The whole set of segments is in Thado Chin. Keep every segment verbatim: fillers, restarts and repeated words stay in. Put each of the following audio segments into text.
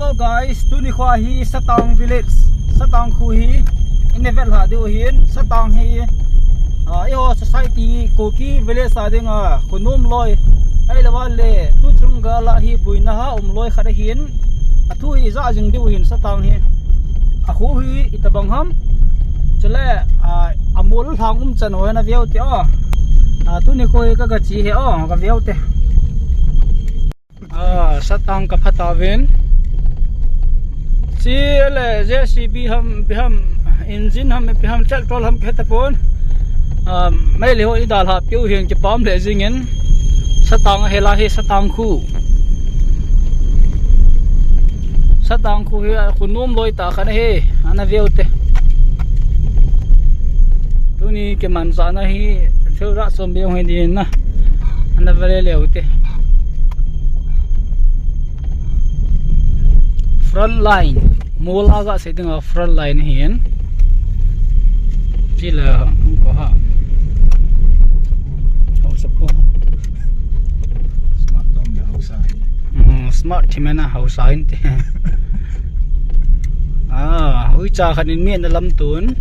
Hello guys, tuni kho hi Satang village, Satang khu hi i na vet lha diu hin. Satang hi, ah, eiho society Kuki village a dinga khu nom loi, ahilou le tu chung gal a hi boina ha um loi khat ahin. A thu hi ja jing diu hin Satang hi. A khu hi itobang ham. Chule, ah, a mol lhang um chan ho na veu te o. Ah, tuni kho hi ka ga che hi o, ga veu te. Ah, Satang ka pha tauvin. Chule J C B ham, ipi ham, engine ham, ipi ham, tractor ham ka he tapon. Ah, Meitei ho i dalha piu hin kipah le jingin. Satang hi la hi Satang khu. Satang khu hi khu nom loi tah khat ahi, ana veu te. Tuni kimanchahna hi thil rah chom beh hung hi ding na. Ana vale leu te. Front line. Mol a ga sei dinga front line hin. Chule ko ha. Hausa po. Smart tom ya hausa. Hmm, smart thim na hausa hin te. Ah, hui cha khan in mi na lam tun.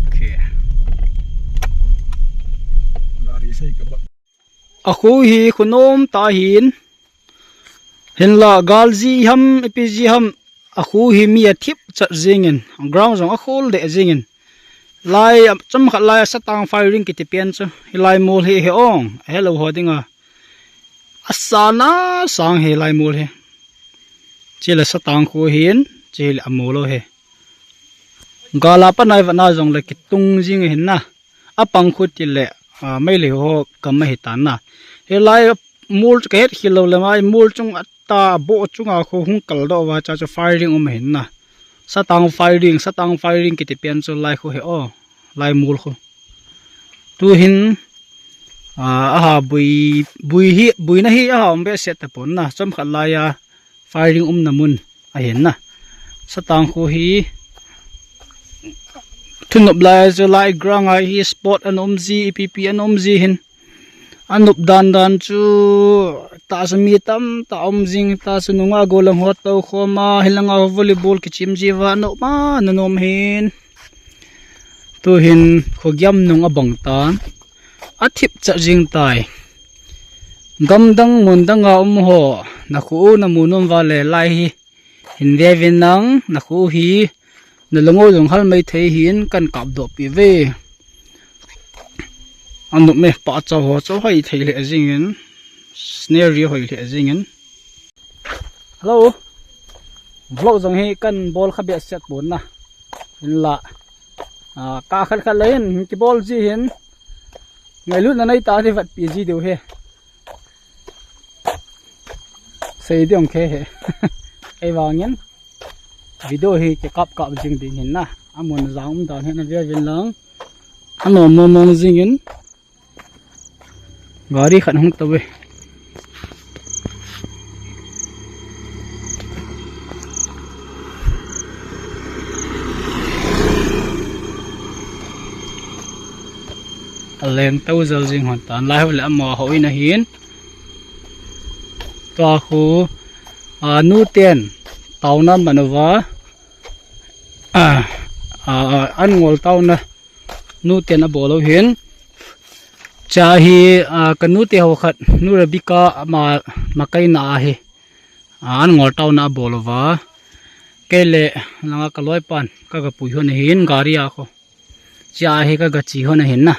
Okay. Gari sei ka ba. A khu hi khu nom tah hin. Hinla gal ji ham, ipi ji ham, a khu hi mi a thip chat jingin, ground jong a khol deh jingin. Lai, chomkhat lai a Satang firing kiti pen chu. Hilai mol hi he ong, a helou ho dinga. A sana sang hilai mol hi. Chule Satang khu hin, chule a mol u hi. Gal a panai vana jong le kitung jing hin na. A pang khu tile, ah, Meitei ho kam ahi tan na. Hilai mol chu ka het khel lou le mai, mol chung a ta bo chunga khu hung kal doh uva cha chu firing um hin na. Satang firing, Satang firing kiti pen chu lai khu hi o, lai mol khu. Tu hin, ah, aha bui, bui hi, buina hi aha um behseh tapon na. Chomkhat lai a firing umna mun ahin na. Satang khu hi thunop lai chu lai ground a hi spot ana um ji, ipi pi ana um ji hin. Anop dan dan chu tahsa mi tamtah um jing, tahsa nunga gollhang ho tou khom a, hilanga volleyball kichim ji uva anop ma, ana nom hin. Tu hin khogiam nung abang tan. A thip chat jing tai. Gamdang mundang a um ho, na khu u na mu nom uva le lai hi. Hin ve uvin lang, na khu u hi, na lung u jong hal mai thei hin kan kap doh pi ve. Anop me pa chau ho chau hoi thei le jingin, scenery hoi le jingin. Hello. Vlog jong hi kan bol kha behseh pon na. Hinla. Ah, ka khat khat le hin kibol ji hin. Ngailutna nei ta ti vat pi ji diu hi. Sei ding khe he. Ei vangin. Video hi kikap kap jing ding hin na. Amun jang um dan hin na ve uvin lang. Anom mong mong jingin. Gari khat hung tauve. Aleng tau jal jing hon tan lai ho le ama ho in ahin. Tua khu, a, nuten tauna man uva. A, a, a, an ngol tauna. Nuten abol u hin. Cha hi, a, ka nute ho khat, nu Rebecca ama makaina ahi. A, an ngol tauna abol uva. Kei le langa ka loipan, ka ga pui hon ahin, gari a kho. Cha hi ka ga che hon ahin na.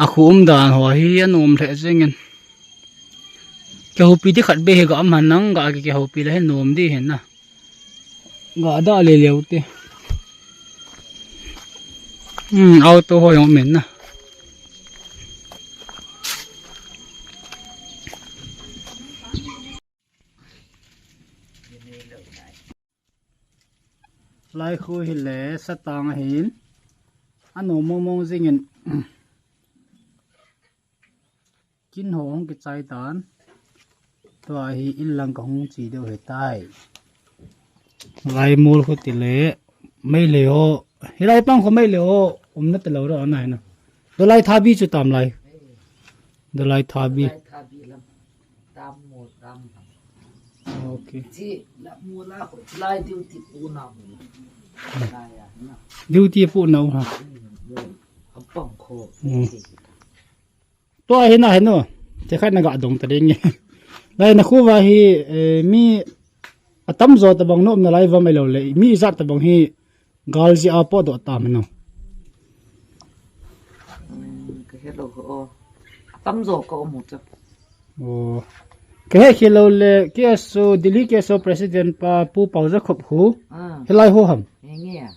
A khu um dan ho hi anom lheh jengin. Kihoupi di khat be hi ga um han nang, ga ki, kihoupi le hi nom di hin na. Ga da le leu te. Hmm, auto ho jong um in na. Lai khu hi le satang ahin. Anom mong mong jingin. Kin ho hung kichai tan. Tua hi in lang ka hung che diu ahitai. Lai mol khu ti le. Meitei ho. Hilai pang khu Meitei ho. Umna talou ra na hi na. Dolai thabi chu tam lai. Dolai thabi. Dolai thabi lam. Tam mo, tam. Okay. Chi, la mo la ko, chi lai duty pu na mo. Lai ya, na. Duty pu na ha. Hmm, mo. Apang ko. Hmm. Chi. Tua hi na hi no. Te khat na ga dong ta ding. Lai na khu va hi, eh, mi atam jo tabang no na lai va mai lo le. Mi ijat tabang hi gal ji a po do ta mi no. Hmm, ka he lo ho. Atam jo ka um u cha. Oh. Ka he khel lo le, K S O, Delhi K S O President pa Pu Paojakhup hu. Ah. He lai ho ham. He nge ya.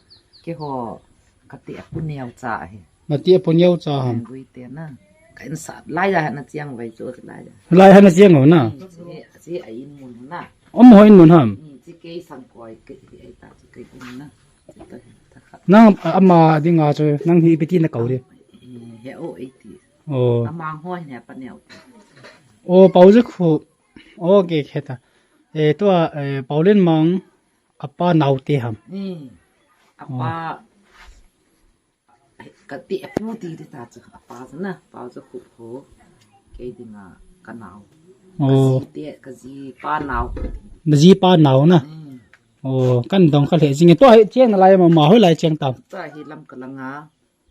Ke ho, ka ti a pu neo cha he. Na ti a pu neo cha ham. Gui te na. Ka in sa, lai ya na chiang vai cho lai ya. Lai ya na chiang ho na. Hmm, si, si a in mun na. Om ho in mun ham. Hmm, si ke sang koi ke ai ta si ke in na. Nang, a, ama dinga chu, nang hi ipi ti na kau di. He o eighty. Oh. Amang ho hi ne pa neo. Oh, Paojakhup. Okay, kheta. Eh, tua, eh, Paolen mang, apa nau te ham. Hmm. Apa, oh. Ka ti, pu ti te ta chu, apa chu na, Paojakhup ho. Kei dinga, ka nau. Oh. Ka ji te, ka ji pa nau. Ka ji pa nau na. Hmm. Oh, kan dong kha le jing. Tua hi chiang na lai ma, ma hoi lai chiang tam. Tua hi Lamka langa,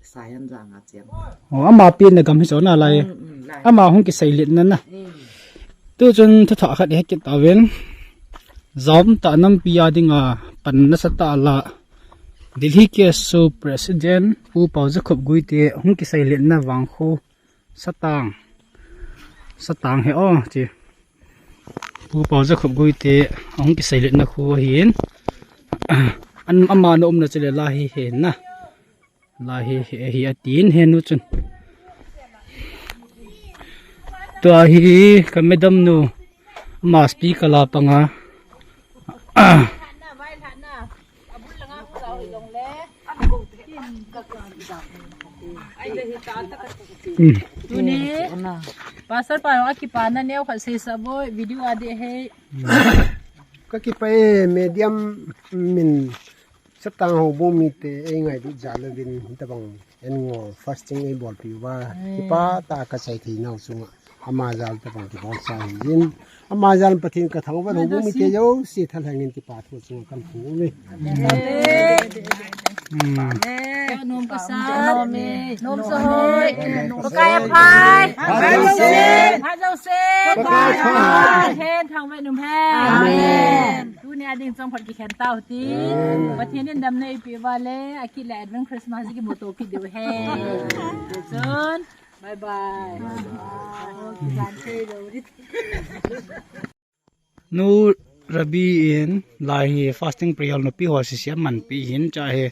Sayan janga chiang. Oh, ama pi na gam hi so na lai. Mm, mm, lai. Ama hung kisei let na na. Mm. Tu chun thu tha khat he kit ta ven. Jam ta nampi a dinga pan na sa ta la. Delhi K S O President Pu Paojakhup Guite hung kisei let na vang khu. Satang. Satang he o, chi. Pu Paojakhup Guite, ahung kisei let na khu ahin. An ama na um na chule la hi he na. La hi, he, hi atin he nu chun. Tua hi ka madam nu. Ama speaker la panga. Hmm. Tuni, Pastor pa jong akipana neo khat seisa boi, video a ding ahi. Ka kipah e, medium min Satang houbung mite, ei ngailut jal uvin, hitabang en ngo fasting ei bolpi uva. Hmm. Kipah tah a ka chai thei nau chunga. Ama jal tabang kibol sa hin. Ama jal Pathen ka thangvah in houbung mite jouse thalheng in kipa thu chunga kan thu uve. Amen. Hmm. Amen. Nom kasa. Nom sa hoi. Pakai aphai. Phat jouse. Phat jouse. Pakai aphai. Pathen thangvah in um hen. Amen. Tuni a ding chomkhat kikhen tau hite. Amen. Pathen in damna eipeh uva le, akit le Advent Christmas kimuto kit diu ahi. Chun. Bye bye. Bye bye. Nu Rabi in lai hi fasting prayer nupi ho sisiam manpi hin cha hi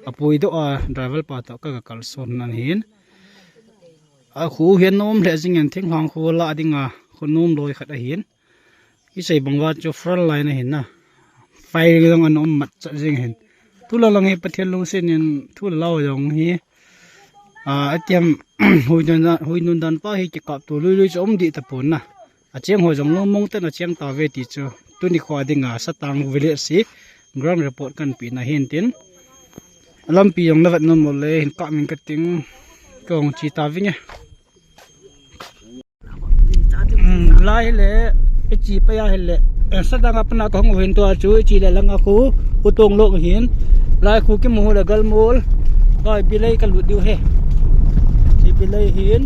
apui doh a driver pa toh ka, ka kalson nan hin. A khu hin nom le jing in thinglhang khu la ding a khu nom loi khat ahin. Isei bang uva chu front line ahin na. Fire jong ana um mat cha jing hin. Tulang lang hi Pathen lungset in thu le la jong hi. A, atiam huinun dan, huinun dan pa hi kikap to lui lui chu um dih tapon na. Acheng ho jong lungmong tah in acheng tauve ti chu. Tuni kho a dinga Satang village hi ground report kan pe na hin tin. Lampi jong na vet nom le hin kap min kating kong chi tavinge. Hmm, lai le, ichi pa ya hile. Eh, Satang a pana kahung u hin tua chu, ichi le langa khu, khu tong lok hin. Lai khu kimu le Galmol. Lai Bilei ka lut diu he. Chi Bilei hin.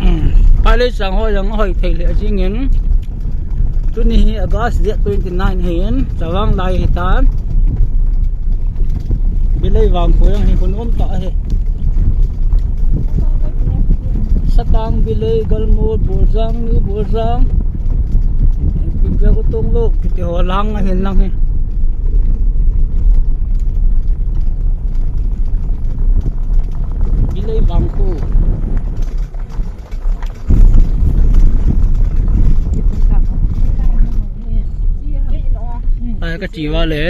Hmm, pai le sang ho jong hoi thei le jing in. Tuni hi August date twenty nine hin, Chavang lai hi tan. Bilei vang khu jong hi khu nom tah hi. Satang, Bilei, Galmol, Boljang, New Boljang. Pibia ko tong lo, kiti ho lang ahin lang hi. Bilei vang khu. Ai, ka chi uva le.